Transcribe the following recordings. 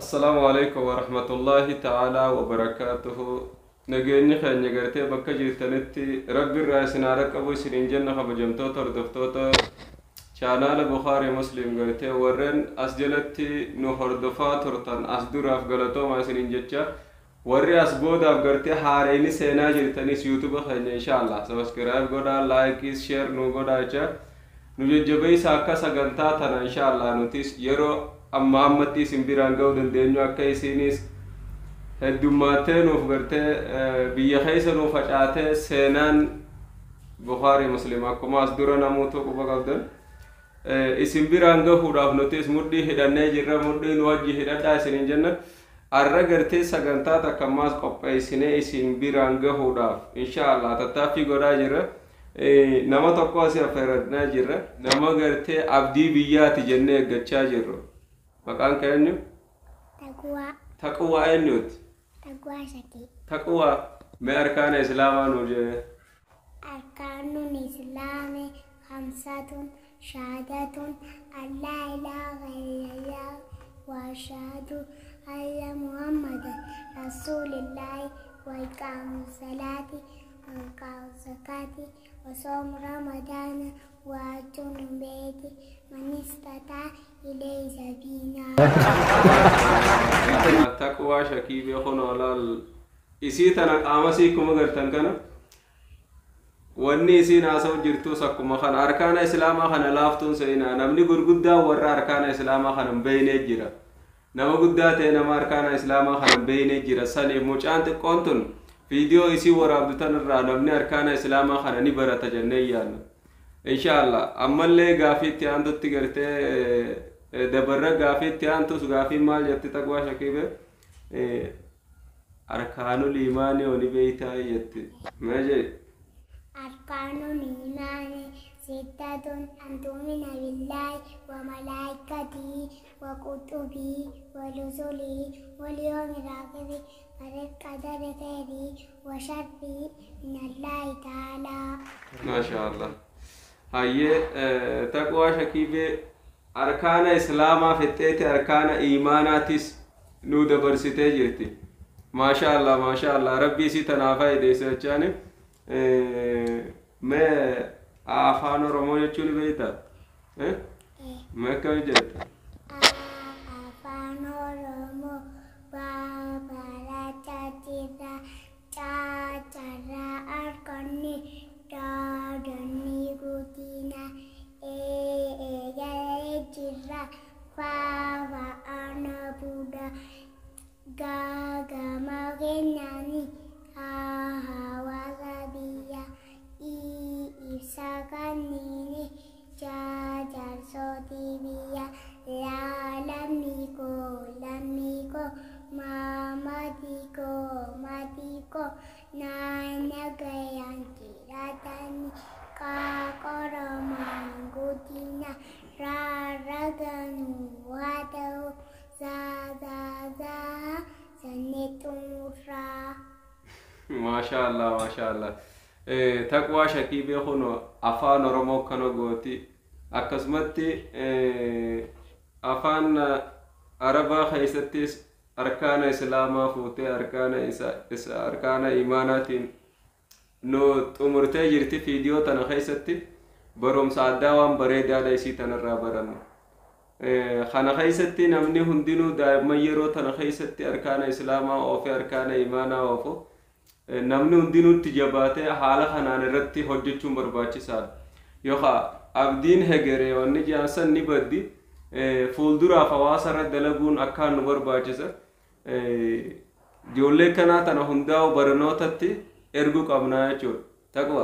Assalaamu alaikum warahmatullaahi ta'aalaa wabarakaatuhu. Nageenyi keenya gartee bakka jirtanitti Rabbi irraa isin haa dhaqqabu isiniin jenna. Kabajamtoota hordoftoota chaanaala Bukhaarii Muslim, gartee warreen as jalatti nu hordofaa turtan as duraaf galatooma isiniin jecha, warri as boodaaf gartee haareyni seenaa jirtanis YouTube keenya insha Allah subscribe godhaa, like, share nu godhaa jecha nu jajjabeessa. Akka sagantaa tana insha Allah nutis yeroo amma ammatti isin biraan ga'uu dandeenyu, akka isinis heddummaatee nuuf gartee biyya keessa nuuf facaatee seenaan Bukhaarii Muslim, akkuma as dura namoota quba qabdan, isin biraan gahuudhaaf nutis mudhii hidhannee jirra. Mudhii nu wajji hidhadhaa isiniin jenna. Arra gartee sagantaa takka ammaas qopheessinee isin biraan gahuudhaaf insha Allah tattaaffii godhaa jirra. Nama tokko asii affeerannaa jirra, nama gartee abdii biyyaati jennee eeggachaa jirru. Maqaan kee eenyu? Taqwaa. Taqwaa eenyuti? Taqwaa Shakii. Taqwaa, mee arkaana islaamaa nuu jee. أركان الإسلام خمسة: شهادة أن لا إله إلا الله وأشهد أن محمدا رسول الله، وإقام الصلاة، وإيتاء الزكاة، وصوم رمضان، وحج البيت من استطاع إليه سبيلا. Taqwaa Shakiibee kunoo laal, isii tana qaama sii kuma gartan kana wanni isiin haasa'u jirtus akkuma kana arkaana islaamaa kana laaftuun seenaa. Namni gurguddaa warra arkaana islaamaa kana hin beeynee jira, nama guddaa ta'e nama arkaana islaamaa kana hin beeynee jira. Saniif mucaan xiqqoon tun viidiyoo isii waraabdu tanarraa namni arkaana islaamaa kana ni barata jennee yaadna insha Allah. Ammallee gaafii itti aantutti gartee dabarra. Gaafii itti aantus gaafii maal jetti? Taqwaa Shakiibe, arkaanul iimaanii oni beeytaa jetti, mee jee. أركان الإيمان ستة: أن تؤمن بالله وملائكته وكتبه ورسله واليوم الآخر والقدر خيره وشره من الله تعالى. Maasha Allah. Hayyee, Taqwaa Shakiibee arkaana islaamaa fixxeeti arkaana iimaanaatis nu dabarsitee jirti. Maasha Allah, maasha Allah. Rabbi isii tanaa faayideessa jechaani. Mee afaan Oromoo jechuun ni beektaa? Mee akkami jetta? Afaan Oromoo: Baa barachaa jira, Caa carraa arganne, Daa dannii guddina, Ee eegalee jirra, Faa fa'aana buda, Gaa gama keenyani, Haa hawaasa biyya, Ii ibsa kannini, Jaa jaarsootii biyya, Laa lammii koo lammii koo, Maa maatii koo maatii koo, Naa nagayaan jiraatani, Qaa qoramaan guddina, Raa raganuu haa ta'u, Zaa zaa zaa jennee xumurraa. Maasha Allah, maasha Allah. Taqwaa Shakiibee kun afaan Oromoo kana gooti. Akkasumatti afaan Arabaa keessattis arkaana islaamaa fuutee arkaana isa arkaana imaanaatiin nu xumurtee jirti. Viidiyoo tana keessatti barumsa addaa waan bareedaadha isii tanarraa barannu. Kana keessatti namni hundinuu daa'imman yeroo tana keessatti arkaana islaamaa oofee arkaana imaanaa oofu namni hundinuu itti jabaatee haala kanaan irratti hojjechuun barbaachisaadha. Yookaan abdiin hegeree wanni jaansan ni baddi, fuulduraaf hawaasa irra dalaguun akkaan nu barbaachisa. Ijoollee kanaa tana hundaa'u barnootatti erguu qabnaa jechuudha. Taqwa.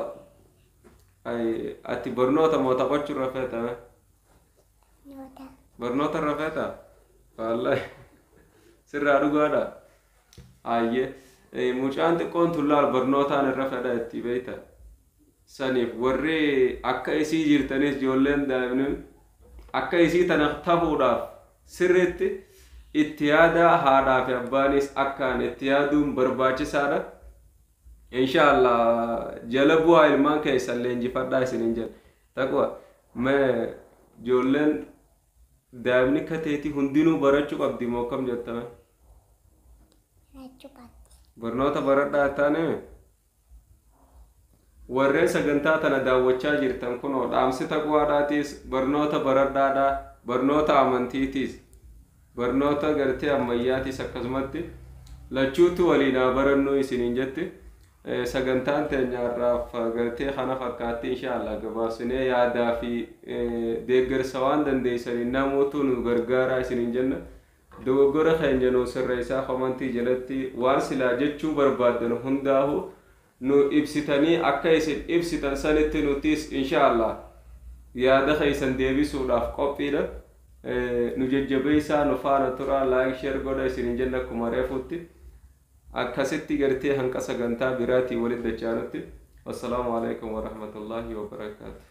Ati barnoota moo taphachuu irra feeta? Noota. Barnoota irra feeta? Wallaahi. Sirraa dhugaadha. Hayyee. Mucaan xiqqoon tun laal barnootaan irra fedha itti beeyta. Saniif warri akka isii jirtanis, ijoolleen daa'imni akka isii tana tahuudhaaf sirriitti itti yaada, haadhaa fi abbaanis akkaan itti yaaduun barbaachisaadha. Insha Allah jala bu'aa ilmaan keessan leenjifadhaa isiniin jedha. Taqwa, mee ijoolleen Daa'imni akka teetii hundinuu barachuu qabdi moo akkam jettame? Barachuu qabdi. Barnoota baradhaa taane warreen sagantaa tana daawwachaa jirtan kunoo dhaamsi taqwaadhaatiis barnoota baradhaadhaa, barnoota amantiitiis, barnoota gartee ammayyaatiis, akkasumatti lachuutu waliin haa barannuu isiniin jetti. Sagantaan teenya har'aaf gartee kana fakkaatti. Inshaallah gabaabsinee yaadaa fi deeggarsa waan dandeessaniin namootu nu gargaaraa isiniin jenna. Dogoggora keenya nu sirreessaa, komantii jalatti waan silaa jechuu barbaaddan hundaahu nu ibsitanii, akka isin ibsitan sanitti nutis inshaallah yaada keessan deebisuudhaaf qophiidha. Nu jajjabeessaa, nu faana turaa, like, share godha isiniin jenna. Akkuma reefuutti akkasitti gartee hanqa sagantaa biraatii walitti dachaanutti, wassalaamu alaikum warahmatullaahi wabarakaatu.